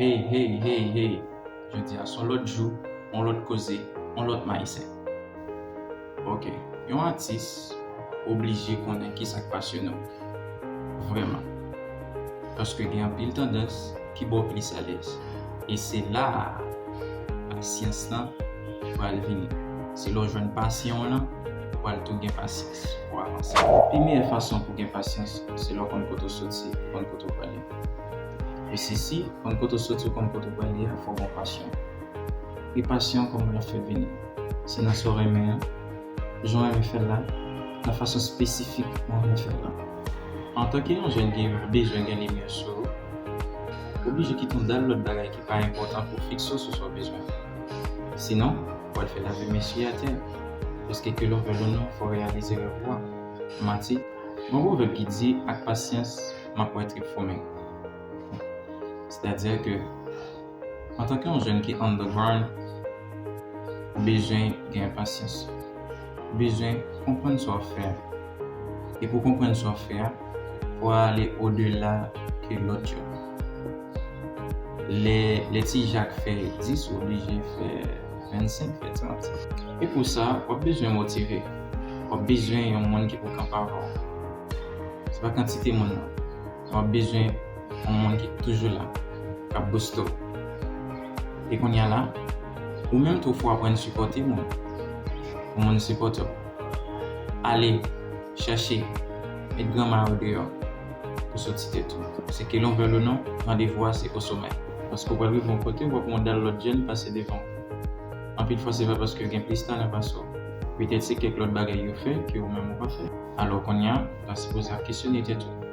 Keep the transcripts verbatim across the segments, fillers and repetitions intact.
Hey, hey, hey, hey. Jodi a se yon lòt jou, yon lòt koze, yon lòt mayisyen. Ok, yon atis oblije konnen ki sa k pasyone w vrèman. Paske gen anpil tandans ki ba w plis alèz. E se la a pasyans lan pral vini. Se lè w jwenn pasyon w lan, ou pral tou gen pasyans pou w avanse. Pi meyè fason pou w gen pasyans, se lè w konn kote w soti, ou konn kote w prale. E se si, konn kote w soti, ou konn kote w prale a, fò w gen pasyon. E pasyon, kòman l ap fè vini? Se nan sa w renmen an, jan w renmen fè l la, nan fason espesifik ou renmen fè l la. Antanke yon jèn ki bezwen gen limyè sou ou, ou oblije kite yon dal lòt bagay ki pa enpòtan pou fikse w sou sa w bezwen fè. Sinon, w pral fè lavi mesye atè. Paske ke lè w vle ou non, fò w reyalize rèv ou a. Mati, gen yon pwovèb ki di, ak pasyans, m ap wè trip foumen. Sètadi ke, antanke yon jèn ki underground, ou bezwen gen pasyans. Ou bezwen konprann sa w ap fè a. E pou w konprann sa w ap fè a, fò w ale odela ke lòt yo. Lè, lè ti Jak fè dis, ou oblije fè vennsenk, fè trant. E pou sa, w ap bezwen motive. W ap bezwen yon moun ki pou kanpe avè w. Se pa kantite moun nan. W ap bezwen yon moun ki toujou la, k ap booste w. E kounye a la, ou menm tou fò w aprann sipòte moun. Pou moun sipòte w. Ale, chache, met granma yo deyò pou soti tèt ou. Se ke lè w vle ou non, randevou a se osomè. Paske w pral rive yon kote, w ap wè yon dal lòt jèn pase devan w. Anpil fwa, se pa paske yo gen plis talan pase w. Petèt se kèk lòt bagay yo fè ke ou menm ou pa fè. Alò, kounye a, w ta sipoze ap kesyone tèt ou.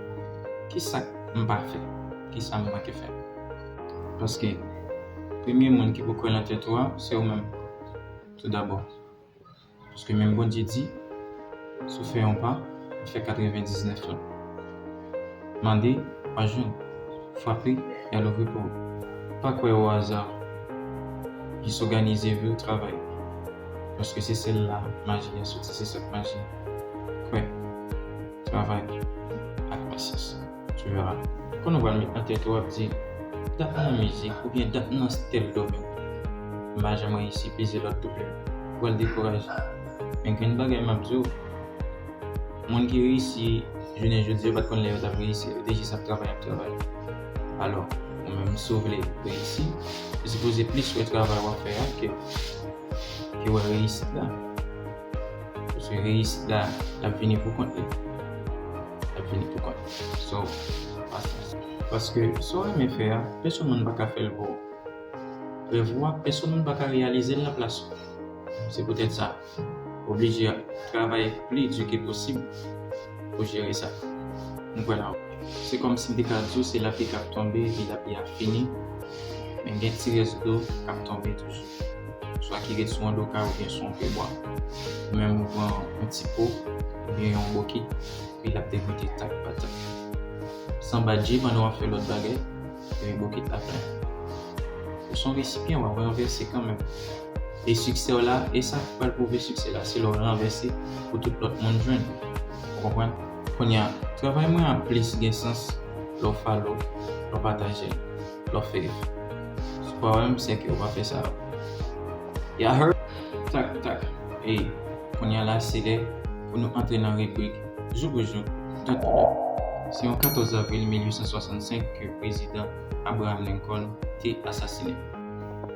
Kisa m pa fè? Kisa m manke fè? Paske premye moun ki pou kwè nan tèt ou a, se ou menm, toudabò. Paske menm Bondye di, si w fè yon pa, li fè katrevendiznèf lòt. Mande, w a jwenn. Frape, y a louvri pou ou. Pa kwè o aza. Jis òganize vi w, travay. Paske se sèl la maji a soti, se sa k maji. Kwè, travay, ak pasyans. Tu verras. Konn ou pral met nan tèt ou, w ap di, dat nan mizik oubyen dat nan tèl domèn, m pa janm reyisi, peze lòt double. Ou pral dekouraje. Men gen yon bagay m ap di w, moun ki reyisi jounen jodi a, yo pa t konn lè yo t ap reyisi, yo te jis ap travay, ap travay. Alò, ou menm, si w vle reyisi, ou sipoze plis wè travay w ap fè a ke, ke wè reyisit la. Paske reyisit la, l ap vini pou kont li. L ap vini pou kont li. So, pasyans. Paske sa w renmen fè a, pèsonn moun pa ka fè l pou ou. Rèv ou a, pèsonn moun pa ka reyalize l nan plas ou. Se poutèt sa, oblije travay pli di ke posib pou jere sa. M kwè nan ou. Se kòmsi m te ka di w se lapli k ap tonbe epi lapli a fini, men gen ti rès dlo k ap tonbe toujou. Swa ki ret sou yon do kay oubyen sou yon pye bwa. Ou menm ou pran yon ti po oubyen yon bokit, epi l ap degoude tak pa tak. Sanba dje pandan w ap fè lòt bagay, epi bokit la plen. Ou se yon resipyan, w ap ranvèse kanmenm. E siksè w la, e sa k pral pwouve siksè la, se lè w ranvèse pou tout lòt moun jwenn. Ou konprann? Kounye a, travay mwen an plis gen sans lè w follow, lè w pataje l, lè w fav. Si w pa wè m, se ke w pa fè sa. Ya heard? Tak, tak. E kounye a la, se lè pou nou antre nan ribrik Jou pou jou, dat pou dat. Se yon katòz avril mil uit san swasannsenk ke prezidan Abraham Lincoln te asasinen.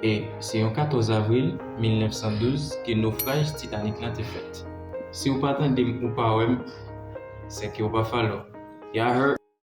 E se yon katòz avril mil nèf san douz ke nofraj Titanic lan te fèt. Si w pa tande m, ou pa wè m, se ke w pa follow. Ya heard?